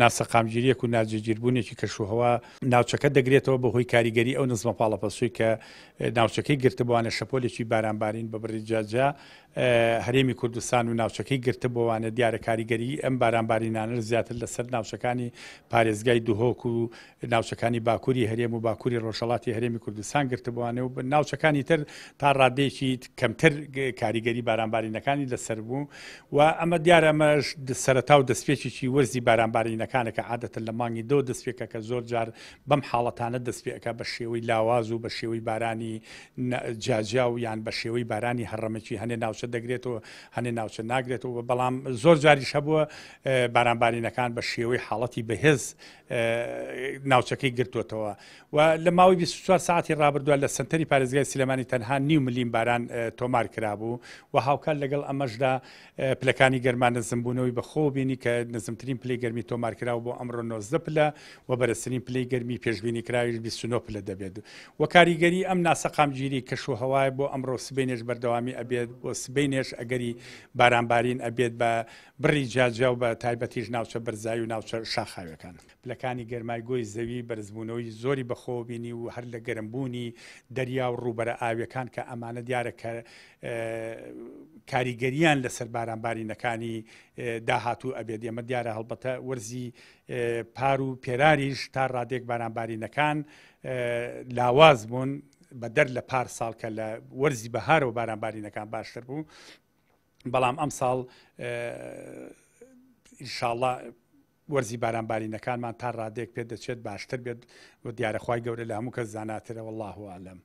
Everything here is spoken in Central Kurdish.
ناسەقامگیریەک و ناجێگیربوونێکی کەشوهەوا ناوچەکە دەگرێتەوە بەهۆی کاریگەری ئەو نزمە پاڵەپەستۆی کە ناوچەکەی گرتبووانە شەپۆلێکی بارانبارین بە بڕی جیاجیا هەرێمی کوردستان و ناوچەکەی گرتبووانە دیارە کاریگەری ئەم بارانبارینانە زیاتر لەسەر ناوچەکانی پارێزگای دهۆک و ناوچەکانی باکووری هەرێم و باکووری ڕۆژهەڵاتی هەرێمی کوردستان گرتبووانە و ناوچەکانی تر تا ڕادەیەکی کەمتر کاریگەری بارانبارینەکانی لەسەر بوو و ئەمە دیارە ئەمەش سەرەتا و دەستپێکێکی وەرزی بارانبارینەکانە کە عادەتەن لە مانگی دۆ دەستپێکە کە زۆر جار بەم حاڵەتانە دەست پێ ئەکا بە شێوەی لاواز و بە شێوەی بارانی جیاجیا و یان بە شێوەی بارانی هەڕەمەکی هەنێ ناوچە دەگرێتەوە هەنێ ناوچە ناگرێتەوە بەڵام زۆر جاریش هەبووە بارانبارینەکان بە شێوەی حاڵەتی بەهێز ناوچەکەی گرتووەتەوە و لە ماوەی 24 ساعتی ڕابردووە لە سنتەری پارێزگای سلێمانی تەنها نیو ملیم باران تۆمار کرابوو و هاوکات لەگەڵ ئەمەشدا پلەکانی گەرما نزمبوونەوەی بەخۆوە بینی کە نزمترین پلەی گەرمی تۆمارکراو بۆ ئەمڕۆ 19 پلە و بەرزترین پلەی گەرمی پێشبینی کراویش 29 پلە دەبێت و کاریگەری ئەم ناسەقامگیری کەش و هەوای بۆ ئەمڕۆ سبەینێش بەردەوامی ئەبێت بۆ سبەینێش ئەگەری بارانبارین ئەبێت بە بڕی جیاجیا و بە تایبەتیش ناوچە بەرزایی و ناوچە شاخاویەکان. پلەکانی گەرمای گۆی زەوی بەرزبوونەوەی زۆری بەخۆوە بینی و هەر لە گەرمبوونی دەریا و ڕووبەرە ئاویەکان کە ئەمانە دیارە کە کاریگەریان لەسەر بارانبارینەکانی داهاتوو ئەبێت ئێمە دیارە هەڵبەتە وەرزی پار و پێراریش تا ڕادێک بارانبارینەکان لاواز بوون بەدەر لە پار ساڵ کە لە وەرزی بەهارەوە بارانبارینەکان باشتر بوو بەڵام ئەم ساڵ ئینشاءاللە وەرزی بارانبارینەکانمان تا ڕادەیەک پێدەچێت باشتر بێت و دیارە خوای گەورە لە هەموو کەس زاناترە واللە اعلم.